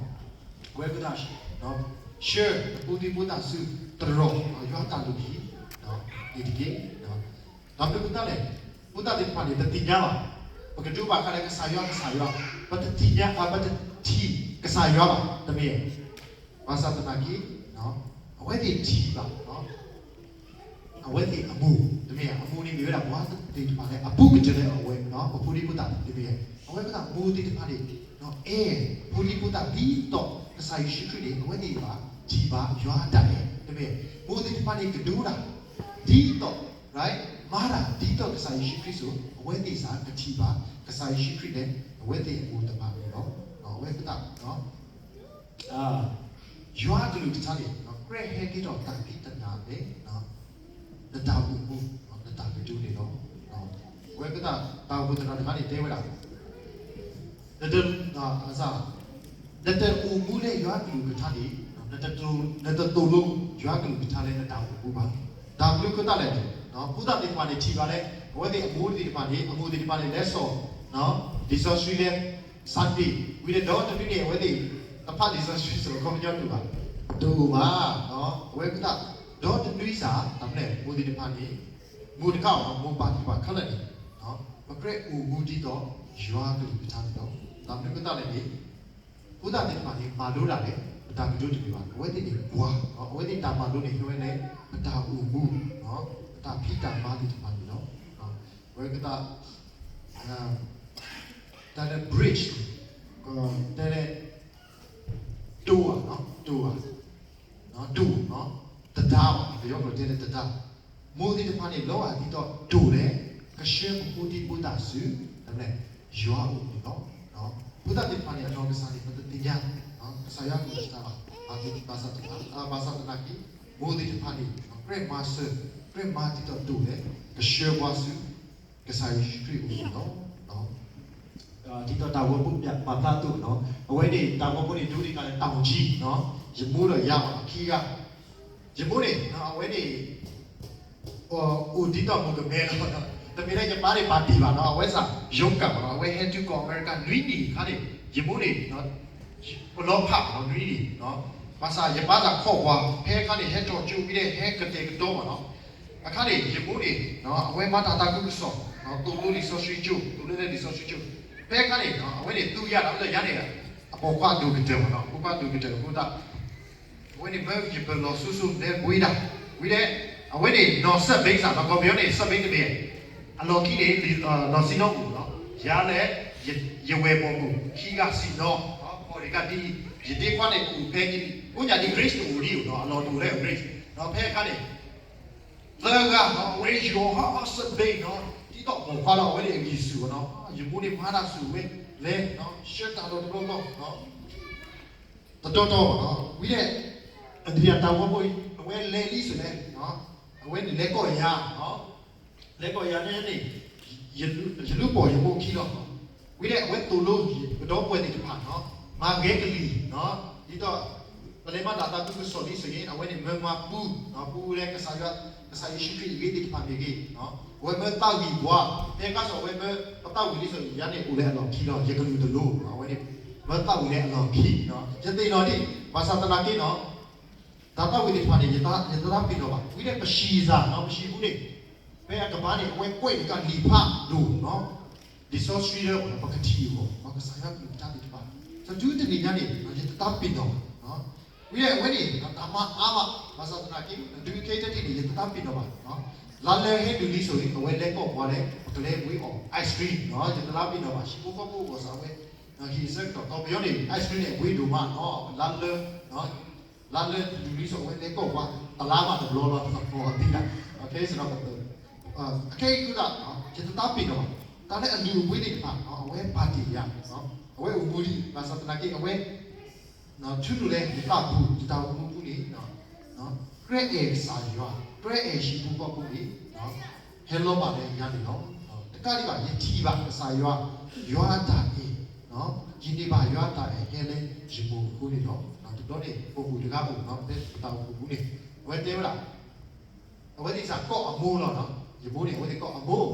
အဝဲကသး ဆှၢနဖိဒံဖိသၣ်ဆူ တရီ ယွၤတၢ်လုၢ်ဟံၣ်န့ၣ်တက့ၢ်. တၢ်မနုၤအဃိသတးလဲၣ် ဖိသၣ်သ့ၣ်တဖၣ်န့ၣ် ပသ့ၣ်ညါဘၣ် ပကဒိးဘၣ်ဃးလၢကစၢ်ယွၤ ကစၢ်ယွၤ ပတသ့ၣ်ညါ ပတထံၣ်ကစၢ်ယွၤဘၣ် တမ့ၢ် ဘၣ်ဆၣ်သနာ်က့ အဝဲသ့ၣ်ထံၣ်ဘၣ် အဝဲသ့ၣ်အမိၢ် တမ့ၢ် အမိၢ်န့ၣ်မ့ၢ်ဝဲဒၣ်ပှၤသ့ၣ်တဖၣ်လၢအဘူးကတၢၢ်လၢအဝဲ ပဖိဒံဖိသၣ်တမ့ၢ် အဝဲသ့ၣ်မိၢ်သ့ၣ်တဖၣ်န့ၣ် အဲၣ်ဖိဒံဖိသၣ်ဒ်သိး ကစၢ်ယ့ၣ်ၡူးခရံာ်န့ၣ် အဝဲသ့ၣ်ဘၣ်ထံၣ်ဘၣ်ယွၤအတၢ်အဲၣ် တမ့ၢ် မိၢ်သ့ၣ်တဖၣ်န့ၣ် ကဒိတၢ် ဒ်သိး မၤတၢ်ဒ်သိးကစၢ်ယ့ၣ်ၡူးခရံာ်စ့ၢ် အဝဲသ့ၣ်စ့ၢ်ကထံၣ်ဘၣ် ကစၢ်ယ့ၣ်ၡူးခရံာ်န့ၣ် အဝဲသ့ၣ်အမိၢ်တဖၣ်န့ၣ်လီၤ. အဝဲသ့ၣ် ယွၤအကလုၢ်ကထါန့ၣ် ကြၢးဟဲက့ၤထီၣ်တၢ်ဖံးတၢ်မၤလၢ နတၢ်အိၣ်မူ နတၢ်ကတိၤန့ၣ်လီၤ. အဝဲကသး တၢ်အိၣ်ဖှိၣ်သရၣ်တဂၤန့ၣ် တဲဝဲဒၣ် နတ နတအိၣ်မူလၢယွၤအကလုၢ်ကထါန့ၣ် နတသိၣ်လိယွၤအကလုၢ်ကထါလၢနတၢ်အိၣ်မူဘၣ်. တၢ်ဘျုးကသးလဲၣ်န့ၣ် ဖိသၣ်သ့ၣ်တဖၣ်န့ၣ်ထံၣ်ဘၣ်လၢ အဝဲသ့ၣ်အမိၢ်သ့ၣ်တဖၣ်န့ၣ် အမိၢ်သ့ၣ်တဖၣ်န့ၣ် လဲၤစိာ် လံာ်စီဆှံလၢ Sunday ဝံၤဒီးဒီတနွံန့ၣ် အဝဲသ့ၣ် တဖးလံာ်စီဆှံစ့ၢ်ကီး ခီပညီတအိၣ်ဘၣ် တအိၣ်ဘၣ်. အဝဲကသး ဒီတနွံစ့ၢ် တၢ်မနုၤလဲၣ် မိၢ်သ့ၣ်တဖၣ်န့ၣ် မိၢ်တခါအံၤ မိၢ်ပၢ်သ့ၣ်တဖၣ်ခဲလၢာ်န့ၣ် ပကြၢးအိၣ်မူဒ်သိးယွၤအကလုၢ်ကထါန့ၣ်လီၤ. တၢ်ဘျုးကသးလဲၣ်န့ၣ် ဖိသၣ်သ့ၣ်တဖၣ်န့ၣ် မၤလိတၢ်လၢ ပတၢ်ကတိၤတမ့ၢ်ဘၣ်. အဝဲသ့ၣ်န့ၣ်ကွၢ် အဝဲသ့ၣ်တၢ်မၤလိန့ၣ် ဟဲဝဲလၢ ပတၢ်အိၣ်မူ ပတၢ်ဖံးတၢ်မၤသ့ၣ်တဖၣ်န့ၣ်လီၤ. အဝဲကသး တၢ်လၢ bridge တဲလၢ တိၤဧါ တိၤဧါ တိၤ တဒါဘၣ် ပယီၤကျိာ်တဲလၢတဒါ မိၢ်သ့ၣ်တဖၣ်န့ၣ် လီၤဂာ်ဒ်သိးတိၤလၢ ကဆှၢပဖိဒံဖိသၣ်ဆူ တၢ်မနုၤလဲၣ် ယွၤအအိၣ်န့ၣ်လီၤ. ဖိသၣ်သ့ၣ်တဖၣ်န့ၣ် အနီၢ်ကစၢ်န့ၣ် ပတသ့ၣ်ညါ ကစၢ်ယွၤအကလုၢ်ကထါဘၣ်. ဘၣ်ဆၣ်သနာ်က့ ဘၣ်ဆၣ်သနာ်က့ မိၢ်သ့ၣ်တဖၣ်န့ၣ် ကြၢးမၤစၢၤ ကြၢးမၤဒ်သိးတိၤလၢ ကဆှၢပှၤဆူ ကစၢ်ယ့ၣ်ၡူးခရံာ်အအိၣ်န့ၣ်လီၤ. ဒ်သိးတၢ်ဂီၤမူပာ်ဖျါအသိး အဝဲန့ၣ် တၢ်ဂီၤမူန့ၣ် ဒိးန့ၢ်ကလၢ တောင်ကြီး ယမိၢ်ဒီးယၤအခံဂၤ ယမိၢ်န့ၣ် အဝဲန့ၣ် အိၣ်ဒ်သိးမိၢ်ကမဲလီၤ. တမ့ၢ်လၢယမါန့ၣ်ပာ်တ့ၢ်ဘၣ်နီၤ အဝဲစ့ၢ် ယိၤကၣ်ဘၣ်နီၤ အဝဲဟဲတုၤကီၢ်အမဲရကၤနွံနံၣ်အခါန့ၣ် ယမိၢ်န့ၣ် ပလီၤဖးဘၣ်နီၤ နွံနံၣ်နီၤ ဘၣ်ဆၣ်ယဘါသးခီၣ်ပှၤ ဖဲခါန့ၣ် ဟဲထီၣ်ကၠိဝံၤဒီး ဟဲကတဲာ်ကတီၤဘၣ်နီၤ. အခါန့ၣ် ယမိၢ်န့ၣ် အဝဲမၤတၢ်သးခုကစီၣ် သိၣ်လိလံာ်စီဆှံကၠိ, သိၣ်လိလၢလံာ်စီဆှံကၠိ. ဖဲခါန့ၣ် အဝဲန့ၣ်သူယၤဒီးလၢယၤန့ၣ် အပိာ်ခွါဒိၣ်ကတၢၢ်ဘၣ်နီၤ, ပိာ်ခွါဒိၣ်ကတၢၢ်အဃိသတး အဝဲန့ၣ်မၢယပၢၢ်လီၤစိၤစိၤလဲၤပှ့ၤဒၣ်, ဝံၤဒီး အဝဲန့ၣ် နီၢ်စဲၣ်ဘ့စၢ်နီၤ, ကီၢ်ပယီၤန့ၣ် စဲၣ်ဘ့တမ့ၢ်, အလီၢ်ခံန့ၣ် လီၤစံၣ်နီၤအိၣ်နီၤ, ယၤလၢ ယဝဲၢ်ပိာ်မုၣ်ခံဂၤစံၣ်နီၤ, ပီၣ်ဒံကၢ်ဒ်အံၤ, ယဒ့ခွါန့ၣ်အိၣ်ဖဲန့ၣ်, အိၣ်ညါဒ် Grace တအိၣ်ဒံးအိၣ်နီၤ, အလီၢ်တအိၣ်လၢ Grace နီၤ, ဖဲခါန့ၣ် သၢဂၤနီၤ, အဝဲယီၤဟီၣ်စဲၣ်ဘ့နီၤ, ဒ်သိးပိာ်ခွါဒီးအဝဲန့ၣ်အဂံၢ်ဆူၣ်နီၤ, ယမိၢ်န့ၣ်မၤတၢ်ဆူၣ်ဝဲလဲၤ, ဆှၢတၢ်လီၤတဘျီဘျီ တတီတီဘၣ်နီၤ, ဝံၤဒီး အဒံးအတၢ်ဝီဖိအံၤ အဝဲလဲၤလံစ့ၢ်လဲၣ်, အဝဲန့ၣ်လဲၤကီၢ်ယၤ, လဲၤကီၢ်ယၤန့ၣ်န့ၣ် ယလူၤပိာ်ယမိၢ်ခံလီၤ, ဝံၤဒီးအဝဲသိၣ်လိ ကဒီပုၢ်ဝဲၢ်သ့ၣ်တဖၣ်နီၤ, မၤဂဲၤကလံၤနီၤ, ဒ်သိး ပလဲၤမၤတၢ်သးခုကစီၣ်လံစ့ၢ်ကီး အဝဲန့ၣ်မၢမၤပူ ပူဝဲကစၢ်ယွၤ, ကစၢ်ယ့ၣ်ၡူးခရံာ်အဂ့ၢ်သ့ၣ်တဖၣ်မ့ၢ်ဂ့ၤ, အဝဲမၢသးဝံၣ်ပှၤ, ဖဲကါစီၣ်အဝဲမၢပသးဝံၣ်လံစ့ၢ်ကီး ယၤန့ၣ်အိၣ်လၢအလီၢ်ခံလီၤ, ယကလုၢ်တလိၤ, အဝဲန့ၣ် မၢသးဝံၣ်လၢအလီၢ်ခံ, ယသ့ၣ်နီၣ်ဒံး, ဘၣ်ဆၣ်သနာ်က့နီၤ တၢ်သးဝံၣ်သ့ၣ်တဖၣ်န့ၣ် ယတသးပ့ၤနီၣ်ဘၣ်, ဝံၤဒီးပဆံးစၢ်နီၤ, ပဆံးပူန့ၣ် ဖဲအကဘၣ်န့ၣ် အဝဲကွဲးန့ၢ်ကလံၤဖးဒိၣ်နီၤ, လံာ်စီဆှံလၢပကထံၣ်အဂီၢ် ကစၢ်ယွၤကလုၢ်ကထါသ့ၣ်တဖၣ်, ဒီးတုၤတနံၤညါန့ၣ် ယတသးပ့ၤနီၣ်ဘၣ်, ဝံၤဒီးအဝဲန့ၣ် တၢ်မၤအါမး, ဘၣ်ဆၣ်သနာ်က့ ဒုးခဲတထံၣ်န့ၣ် ယတသးပ့ၤနီၣ်ဘၣ်, လါလၢဟဲနုာ်လံစ့ၢ်ကီး အဝဲလဲၤကီၢ်ပှၤလၢ ပကလဲၤဝံအီၣ် ice cream နီၤ, ယတသးပ့ၤနီၣ်ဘၣ်, ဟံၣ်ဖိဃီဖိအဂီၢ်စ့ၢ်ဝဲ ဟံၣ်ဆၢကတီၢ် ကီၢ်ပယီၤန့ၣ် ice cream န့ၣ် အဘှ့ဒိၣ်မးနီၤ, လါလၢ လါလၢနုာ်လံစ့ၢ်ကီး အဝဲလဲၤကီၢ်ပှၤ တလါမးတဘျီလီၤ, အသံဒၣ်, ခဲစ့ၢ်ကီး အခဲအံၤဃိသတး ယတသးပ့ၤနီၣ်ဘၣ်, တၢ်လၢအလုၢ်အပှ့ၤသ့ၣ်တဖၣ် အဝဲပာ်တ့ၢ်ယၤ, အဝဲအိၣ်မူဒံး ဘၣ်ဆၣ်သနာ်က့ အဝဲ ဆူနုာ်လၢယသးပူၤ ယတၢ်အိၣ်မူပူၤန့ၣ် ကြၢးအဲၣ်ကစၢ်ယွၤ ကြၢးအဲၣ်ဟံၣ်ဖိဃီဖိန့ၣ် ဟဲလီၤဘၣ်လၢယၤန့ၣ်လီၤ. တကးဒံးဘၣ် ယထံၣ်ဘၣ်ကစၢ်ယွၤ ယွၤအတၢ်အဲၣ်, ယန့ၢ်ဘၣ်ယွၤအတၢ်အဲၣ်ဟဲလၢယမိၢ်အဃိန့ၣ်လီၤ. တဘျီန့ၣ် ပိာ်မုၣ်တဂၤအိၣ် ဖဲပတၢ်အိၣ်မူပူၤန့ၣ် အဝဲတဲဝဲဒၣ် အဝဲသ့ၣ်စ့ၢ်ကီးအမိၢ်လီၤနီၤ, ယမိၢ်န့ၣ် အဝဲသ့ၣ်ကိးအမိၢ်,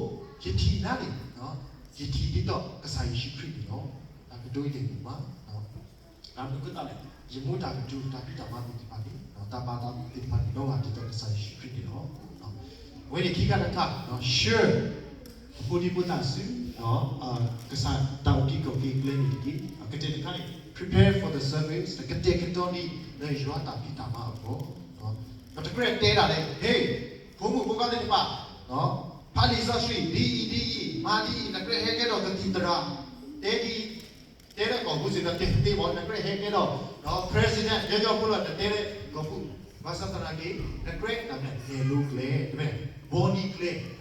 ယထံၣ်နၤန့ၣ်, ယထံၣ်ဒ်သိးကစၢ်ယ့ၣ်ၡူးခရံာ်န့ၣ်လီၤ. တၢ်ကတိၤအံၤန့ၣ်မ့ၢ်မး, တၢ်မနုၤအဃိသတးလဲၣ်, ယမိၢ်တၢ်ကတိၤ တၢ်ဖံးတၢ်မၤသ့ၣ်တဖၣ်န့ၣ်, တၢ်ဘၣ်သးသ့ၣ်တဖၣ်န့ၣ် လီၤဂာ်ဒ်သိးကစၢ်ယ့ၣ်ၡူးခရံာ်န့ၣ်လီၤ. အဝဲန့ၣ်ခံခါတခါ, ဆှၢ အဖိဒံဖိသၣ်ဆူ ကစၢ်တၢ်အုၣ်က့ၤခီၣ်က့ၤကျဲန့ၣ်တက့ၢ်. ကတၢၢ်တခါန့ၣ် prepare for the service, ကတဲာ်ကတီၤဒံးလၢယွၤတၢ်ဖံးတၢ်မၤအဂီၢ်, ပတကြၢးတဲဒၣ်လၢ ဟ့ၣ်, ဖိမုၣ်ဖိခွါသ့ၣ်တဖၣ်, ဖးလံာ်စီဆှံ ဒ်အံၤဒ်အံၤ မၤဒ်အံၤ နကြၢးဟဲကဲထီၣ်ကသံၣ်သရၣ်, တဲဒ် တဲလၢကီၢ်ပူၤစ့ၢ်ကီး တဲသ့မး နကြၢးဟဲကဲထီၣ် president ညီညီဖိလၢ နတဲလၢကီၢ်ပူၤ, ဘၣ်ဆၣ်သနာ်က့ နကြၢးတၢ်မ့ၢ်လဲၤလိၤကျဲ တမ့ၢ်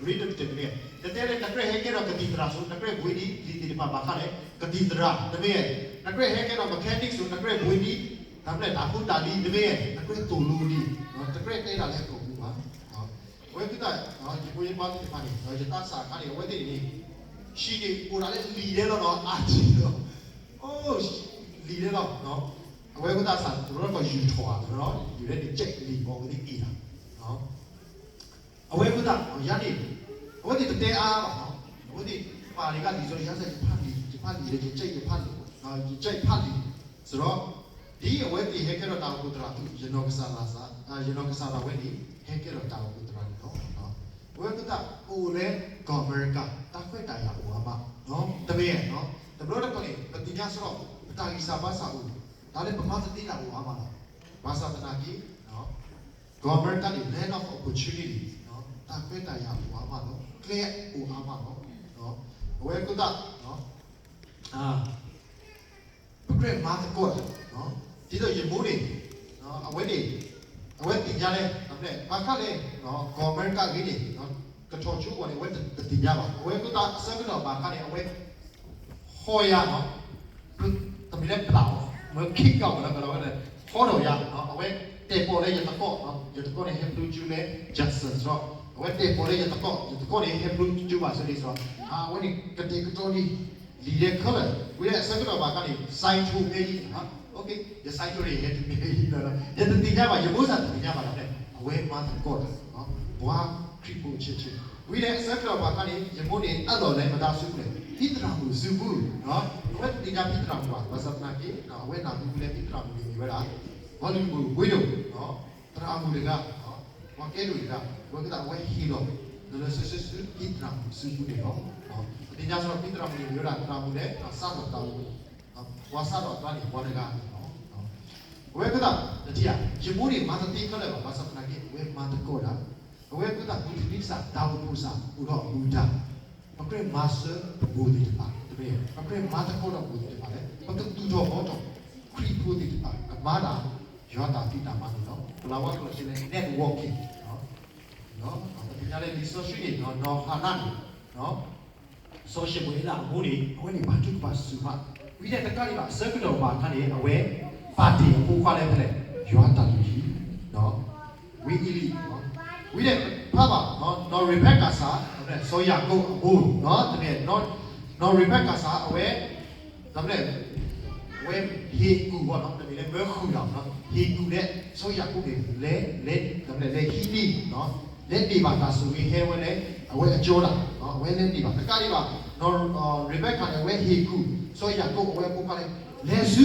ဘီနံၤကျဲ ရ့တကတၢၢ်တမ့ၢ်, နတဲလၢနကြၢးဟဲကဲထီၣ်ကသံၣ်သရၣ်စိ နကြၢးဘှံးနံၤဒ်သ့ၣ်တဖၣ်ဘၣ်ဃးလၢကသံၣ်သရၣ် တမ့ၢ်, နကြၢးဟဲကဲထီၣ် mechanic စိ နကြၢးဘှံးနံၤ တၢ်မ့ၢ်တၢ်ဖိတၢ်လံၤ တမ့ၢ်, နကြၢးသိၣ်လိနံၤ, တကြၢးတဲဒၣ်လၢကီၢ်ပူၤဘၣ်. အဝဲသ့ၣ် ယဖိယမါသ့ၣ်တဖၣ်န့ၣ် ယသးစၢ်အခါန့ၣ် အဝဲသ့ၣ်န့ၣ် ဟံၣ်န့ၣ်အိၣ်ဒၣ်လၢလံာ်ဒဲးလီၤနီၤ, အါထံလီၤ, အိၣ် လံာ်ဒဲးလီၤ, အဝဲသ့ၣ်စ့ၢ်ကီး တရီတပါယူၤထီၣ်အသးနီၤ, ယူၤဒဲးန့ၣ် ကဲလံာ်ဘီဝဲသ့ၣ်အ့ၣ်လီၤ. အဝဲသ့ၣ်သး ယၤန့ၣ် အဝဲသ့ၣ်တတဲအါဘၣ်နီၤ, အဝဲသ့ၣ်ပာ်န့ၢ်ကလံာ်စီ ယၤစ့ၢ် ယဖးလံာ် ယဖးလံာ်လၢ ယကဲယဖးလံာ်, ယကဲယဖးလံာ်, စ့ၢ်ကီး ဒ်အဝဲသ့ၣ်ဟဲကဲထီၣ်တၢ်အိၣ်ဖှိၣ်သရၣ်အသိး ယနီၢ်ကစၢ်ဒၣ်ဝဲန့ၣ် ဟဲကဲထီၣ်တၢ်အိၣ်ဖှိၣ်သရၣ်န့ၣ်လီၤ. အဝဲသ့ၣ်သးအိၣ်လၢကီၢ်အမဲရကၤ တၢ်ခွဲးတၢ်ယာ်အိၣ်အါမး, တမ့ၢ်, တဘျီတခီၣ်န့ၣ် ပသ့ၣ်ညါစ့ၢ်ကီး ပတၢ်ဂံၢ်စၢ်ဘါစၢ်အိၣ်, တၢ်လၢပမၤသ့ဒၣ်အိၣ်အါမးလီၤ. ဘၣ်ဆၣ်သနာ်က့ ကီၢ်အမဲရကၤန့ၣ် land of opportunity, တၢ်ခွဲးတၢ်ယာ်အိၣ်အါမးလီၤ, ကျဲအိၣ်အါမးလီၤ. အဝဲသ့ၣ်သး ပကြၢးမၤသကိးတၢ်, ဒ်သိးယမိၢ်န့ၣ် အဝဲန့ၣ် အဝဲသ့ၣ်ညါလဲၣ်, ဘၣ်ဃးလၢ ကီၢ်အမဲရကၤဂ့ၤန့ၣ် ကထီၣ်ဆိအဂီၢ်န့ၣ် အဝဲတသ့ၣ်ညါဘၣ်. အဝဲသ့ၣ်သးဆၢကတီၢ်ဘၣ်ဃးန့ၣ် အဝဲ ဟီယၤနီၤ, တမ့ၢ်လၢပျၢ်အီၤ, မ့ၢ် kick out ဝဲလၢကလီၤဝဲန့ၣ် ဟီထီၣ်ယၤ, အဝဲတဲာ်ပီၣ်လၢယသကိး, ယသကိးန့ၣ် ဟဲဖျိကၠိလၢ Jackson စ့ၢ်ကီး, အဝဲတဲာ်ပီၣ်လၢယသကိး, ယသကိးန့ၣ် ဟဲဖျိကၠိဘၣ်ဆၢဒ်စ့ၢ်ကီး, အဝဲန့ၣ် ကတဲာ်ကတီၤဒံး လံာ်ဒဲးခဲလၢာ်, ဝံၤဒီးအဆၢကတီၢ်ဘၣ်ဃးန့ၣ် စဲးထိၣ်မ့ၢ်အံၤ, ယစဲးထိၣ်န့ၣ် ယဟဲတုၤမ့ၢ်အံၤလီၤ, ယတသ့ၣ်ညါဘၣ်, ယမိၢ်စ့ၢ်တသ့ၣ်ညါဘၣ်ဒီး အဝဲမၤသကိးတၢ်, ပှၤခရံာ်ဖိဆဲးဆဲး, ဝံၤဒီးအဆၢကတီၢ်ဘၣ်ဃးန့ၣ် ယမိၢ်န့ၣ် အဲၣ်ဒိးလဲၤမတၤဆူလဲၣ်, ဖံသရၣ်မုၣ်စုပူၤ, အဝဲတသ့ၣ်ညါဖံသရၣ်မုၣ်ဘၣ်, ဘၣ်ဆၣ်သနာ်က့ အဝဲနၢ်ဟူလၢဖံသရၣ်မုၣ်န့ၣ်မ့ၢ်ဝဲဒၣ် ဝံလူၢ်ဝ့ၢ်ဒိၣ် သရၣ်မုၣ်တဂၤ, ပှၤကဲဒိၣ်တဂၤ, အဝဲကသးအဝဲဟ့ၣ်လီၤ လၢလၢဆၢဆၢဆူ ခံသရၣ်မုၣ်စုပူၤန့ၣ်လီၤ. ပသ့ၣ်ညါစ့ၢ်ကီး ခံသရၣ်မုၣ်န့ၣ်မ့ၢ်ဝဲဒၣ်သရၣ်မုၣ်လၢ စးထီၣ်တၢ်အိၣ်ဖှိၣ်, ပှၤစးထီၣ်အသးန့ၣ် ပှၤတဂၤန့ၣ်လီၤ. အဝဲကသး တထံၣ်ဧါ, ယမိၢ်န့ၣ်မၤတသ့ခဲလၢာ်ဘၣ်, ဘၣ်ဆၣ်သနာ်က့ အဝဲမၤသကိးတၢ်, အဝဲကသးမုၢ်တနံၤကစၢ် တၢ်အိၣ်ဖှိၣ်စ့ၢ်ကီး အိၣ်ဒီးအမူဒါ ပကြၢးမၤစၢၤပမိၢ်သ့ၣ်တဖၣ်, တမ့ၢ် ပကြၢးမၤသကိးဒီးမိၢ်သ့ၣ်တဖၣ်လၢ ပကသူၣ်ထီၣ်ဘှီထီၣ် ခရံာ်ဖိသ့ၣ်တဖၣ် ကမၤတၢ် ယွၤတၢ်ဖံးတၢ်မၤန့ၣ်လီၤ. ပလၢဝါကျိာ်စ့လဲၣ် networking ပသ့ၣ်ညါလၢလံာ်စီဆှံန့ၣ် နီၢ်ဟၤနၤန့ၣ် စီၤၡမူၤအ့လးအမိၢ်န့ၣ် အဝဲန့ၣ်ဘၣ်ထုကဖၣ်စူၢ်မး, ဝံၤဒီးတကးဒံးဘၣ် အဆၢကတီၢ်ဘၣ်အခါန့ၣ် အဝဲပာ်တ့ၢ်အဖိခွါလၢဖဲလဲၣ်, ယွၤတၢ်လုၢ်ဟံၣ် ဝံအ့လံ, ဝံၤဒီးဖးဘၣ် နီၢ်ရ့ၤဘဲကၤစၢ် စီၤယၤကိာ်အမိၢ်, တမ့ၢ် နီၢ်ရ့ၤဘဲကၤစၢ် အဝဲ တမ့ၢ် အဝဲဟ့ၣ်ကူၣ်ဘၣ်နီၤ, တမ့ၢ်လၢမၢဃုာ်တၢ်, ဟ့ၣ်ကူၣ်လၢ စီၤယၤကိာ်န့ၣ် လဲၤ လဲၤ တမ့ၢ်လဲၤဟံးန့ၢ် လဲၤန့ၢ်ဘၣ်တၢ်ဆိၣ်ဂ့ၤဟဲဝဲလၢ အဝဲအကၠိဒၣ်, အဝဲလဲၤန့ၢ်ဘၣ် တကးဒံးဘၣ် နီၢ်ရ့ၤဘဲကၤန့ၣ် အဝဲဟ့ၣ်ကူၣ် စီၤယၤကိာ်အဝဲအဖိခွါန့ၣ် လဲၤဆူ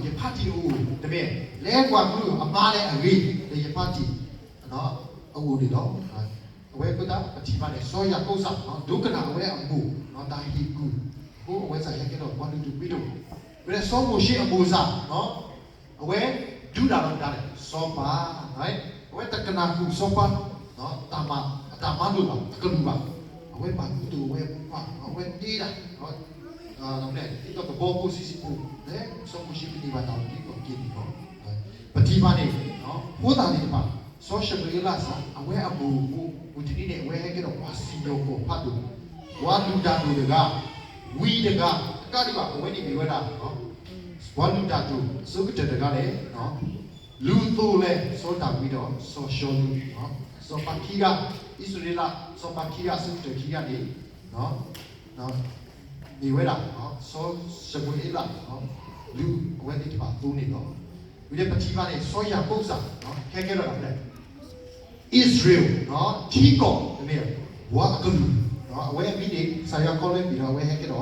ယဖါတံၢ်အအိၣ် တမ့ၢ် လဲၤကွၢ်ကလူးအမါလၢအဂ့ၤ လၢယဖါတံၢ် အအိၣ်န့ၣ်လီၤ. အဝဲအဃိသတး ပထံၣ်ဘၣ်န့ၣ် စီၤယၤကိာ်စ့ၢ် ဒိကနၣ်အဝဲအမိၢ် တၢ်ဟ့ၣ်ကူၣ်အဃိ အဝဲစ့ၢ်ဟဲကဲထီၣ်ပှၤလုၢ်ဒိၣ်ပှ့ၤဒိၣ်, ဝဲဒၣ်စီၤမိၤၡ့အမိၢ်စ့ၢ် အဝဲဒုးတၢ်ဒီးမတၤလဲၣ် စီၤပၤ, အဝဲတကနၣ်ဃုာ်စီၤပၤ တၢ်မၤ အတၢ်မၤလိာ်ဘၣ် အကလုၢ်ဘၣ်, အဝဲဘၣ်ကူသိးအဝဲပှၤ အဝဲဒ့ဒၣ် ဒ်သိးကဘီဖိဆံးဆံးဖိ လၢစီၤမိၤၡ့ကန့ၢ်ဘၣ်တၢ်အုၣ်က့ၤခီၣ်က့ၤန့ၣ်လီၤ. ပထံၣ်ဘၣ်န့ၣ် ဖိသၣ်သ့ၣ်တဖၣ် စီၤၡမူၤအ့လးစ့ၢ် အဝဲအမိၢ်အဃိ မုၢ်တနံၤန့ၣ် အဝဲဟဲကဲထီၣ်ပှၤစံၣ်ညီၣ်ကွီၢ်ဖးဒိၣ်, ပှၤလုၢ်တၢ်ဒိၣ်တဂၤ, ဝံတဂၤ, တကးဒံးဘၣ် အဝဲန့ၣ်မ့ၢ်ဝဲဒၣ် ပှၤလုၢ်တၢ်ဒိၣ်အဆိကတၢၢ်တဂၤလၢ လုၢ်သိလၢစီၤဒၤဝံးဒီးစီၤၡီလူး, စီၤပၤခံဂၤ, အံၣ်စရ့လး စီၤပၤခံဂၤ အဆိကတၢၢ်ခံဂၤန့ၣ် မ့ၢ်ဝဲဒၣ် စီၤၡမူၤအ့လး လုၢ်အဝဲသ့ၣ်တဖၣ်အသိန့ၣ်လီၤ. ဝံၤဒီးပထံၣ်ဘၣ်န့ၣ် စီၤယၤကိာ်စ့ၢ် ဟဲကဲထီၣ်ဒၣ်လဲာ် အံၣ်စရ့လး ထံကီၢ် တမ့ၢ် ပှၤအကလုၢ်, အဝဲအမံၤန့ၣ် ကစၢ်ယွၤခီလၢမံၤဒီး အဝဲဟဲကဲထီၣ်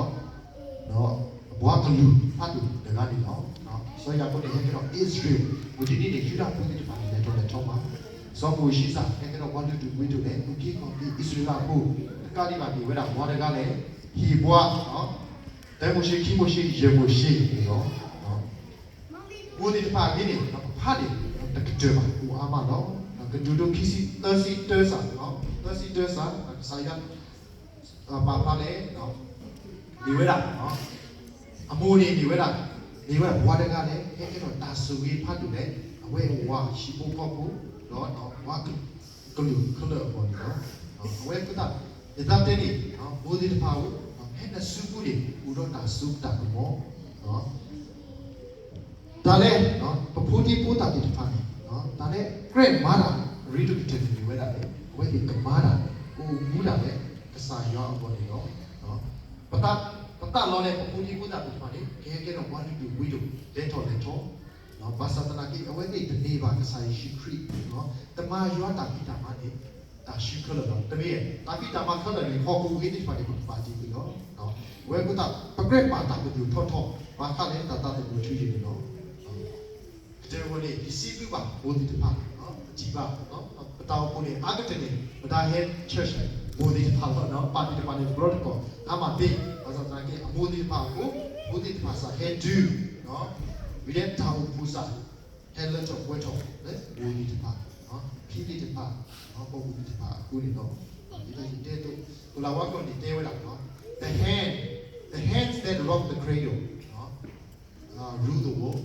ပှၤကလုၢ်ဖးဒိၣ်တဂၤန့ၣ်လီၤ. စီၤယၤကိာ်န့ၣ် ဟဲကဲထီၣ်အံၣ်စရ့လး, မုၢ်တနံၤန့ၣ် ယူဒၤဖိသ့ၣ်တဖၣ်န့ၣ် လဲၤထီၣ်လဲၤထီမး, စီၤမိၤၡ့စ့ၢ် ဟဲကဲထီၣ်ပှၤလုၢ်ဒိၣ်ပှ့ၤဒိၣ်လၢ အုၣ်က့ၤခီၣ်က့ၤအံၣ်စရ့လးဖိ, တကးဒံးဘၣ်မ့ၢ်ဝဲဒၣ်ပှၤတဂၤလၢ ဟ့ၣ်ပှၤ တၢမိၤၡ့ ခံမိၤၡ့ ယဲၢ်မိၤၡ့န့ၣ်လီၤ. မိၢ်သ့ၣ်တဖၣ်အဂ့ၢ်န့ၣ် ပဖးန့ၣ် တကတၢၢ်ဘၣ် အိၣ်အါမးလီၤ. ကတိၤဒိ ခံဆံ သၢဆံတၢစ့ၢ်, သၢဆံတၢစ့ၢ် ကစၢ်ယွၤ ပာ်ဖျါလၢ မ့ၢ်ဝဲဒၣ် အမိၢ်န့ၣ်မ့ၢ်ဝဲဒၣ် မ့ၢ်ဝဲဒၣ်ပှၤတဂၤလၢ ဟဲကဲထီၣ်တၢ်ဆိၣ်ဂ့ၤဖးဒိၣ်လၢ အဝဲအဝၤဟံၣ်ဖိဃီဖိ ဒီးပှၤကလုာ်ခဲလၢာ်အဂီၢ်န့ၣ်လီၤ. အဝဲအဃိသတး ယသးတဲန့ၣ် မိၢ်သ့ၣ်တဖၣ်ဧၢ, ဖဲနစုပူၤန့ၣ် အိၣ်ဒီးတၢ်စိတၢ်ကမီၤ တၢ်လၢ ပဖိဒံဖိသၣ်သ့ၣ်တဖၣ်န့ၣ် တၢ်လၢကြၢးမၤတၢ် ရ့ဒိၣ်ကတၢၢ်န့ၣ်မ့ၢ်ဝဲဒၣ်လၢ အဝဲသ့ၣ်ကမၤတၢ် ကအိၣ်မူဒၣ်လၢ ကစၢ်ယွၤအဂီၢ်န့ၣ်လီၤ. ပသးလီၤလၢပဖိဒံဖိသၣ်သ့ၣ်တဖၣ်န့ၣ် ကဟဲကဲထီၣ်ပှၤလုၢ်ဒိၣ်ပှ့ၤဒိၣ် လဲၤထီၣ်လဲၤထီ, ဘၣ်ဆၣ်သနာ်က့ အဝဲသ့ၣ်တမ့ၢ်ဘၣ်ကစၢ်ယ့ၣ်ၡူးခရံာ် တမၤယွၤတၢ်ဖံးတၢ်မၤန့ၣ် တၢ်ဆူခဲလၢာ်လီၤ. တမ့ၢ် တၢ်ဖံးတၢ်မၤခဲလၢာ်န့ၣ် ဟီၣ်ခိၣ်အဂ့ၢ်သ့ၣ်တဖၣ်န့ၣ် ပကပာ်တ့ၢ်ကွံာ်လီၤ. အဝဲအဃိသတး ပကြၢးပာ်တၢ်ပညိၣ်ထီထီ ဘၣ်ဃးလၢတၢ်သးသမူထူယိာ်န့ၣ်လီၤ. ကတၢၢ်ဝဲန့ၣ် ယစံးဘျုးဘၣ်မိၢ်သ့ၣ်တဖၣ် ပထံၣ်ဘၣ် ပတၢ်အိၣ်ဖှိၣ်န့ၣ် အါကတၢၢ်န့ၣ် ပတၢ်ဟဲ church န့ၣ် မိၢ်သ့ၣ်တဖၣ်လီၤ. ပၢ်သ့ၣ်တဖၣ်န့ၣ် တဘျီတခီၣ် အါမးသ့ ဘၣ်ဆၣ်သနာ်က့ အမိၢ်သ့ၣ်တဖၣ်အဃိ မိၢ်သ့ၣ်တဖၣ်စ့ၢ်ဟဲတုၤ ဝံၤလၢတၢ်အိၣ်ဖှိၣ်စ့ၢ် ဟဲလၢထီၣ်ပှဲၤထီၣ်လၢမိၢ်သ့ၣ်တဖၣ် ဖံသ့ၣ်တဖၣ် ပိာ်မုၣ်သ့ၣ်တဖၣ်အဃိန့ၣ်လီၤ. ဒ်သိးယတဲအသိး ပလၢဝါကျိာ်န့ၣ်တဲဝဲဒၣ် the hand, the hands that rock the cradle rule the world.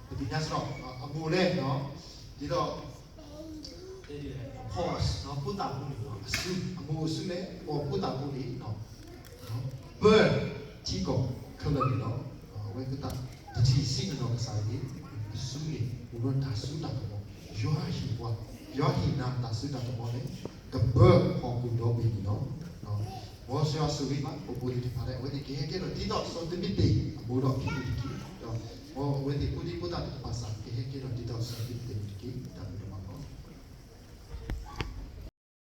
ပသ့ၣ်ညါစ့ၢ်ကီး အမိၢ်လဲၣ် ဒ်သိး အဖီၣ် ဖိသၣ်ဖိန့ၣ် အစု အမိၢ်အစုလဲၣ် အဖိသၣ်ဖိန့ၣ် ပၢထံကီၢ်ခဲလၢာ်န့ၣ်လီၤ. အဝဲသ့ၣ်တထံၣ်စံးကဒီးကစၢ်ယွၤန့ၣ် အစုန့ၣ် အိၣ်ဒီးတၢ်စိတၢ်ကမီၤ ယွၤဟ့ၣ်ပှၤ ယွၤဟ့ၣ်နၤတၢ်စိတၢ်ကမီၤလၢ ကပၢဟီၣ်ခိၣ်ဒီဘ့ၣ်န့ၣ်လီၤ. မ်ယွၤဆိၣ်ဂ့ၤဘၣ် ပဖိသ့ၣ်တဖၣ်လၢ အဝဲသ့ၣ်ကဟဲကဲထီၣ်ဒ်သိးစီၤတမံၤသ့ၣ် အမိၢ်ဒီးအဖံန့ၣ်တက့ၢ်. ဒီးမ်အဝဲသ့ၣ်ဖိဒံဖိသၣ်သ့ၣ်တဖၣ်စ့ၢ် ကဟဲကဲထီၣ်ဒ်သိးစီၤတမံၤသ့ၣ်န့ၣ်တက့ၢ်. တၢ်ဘျုး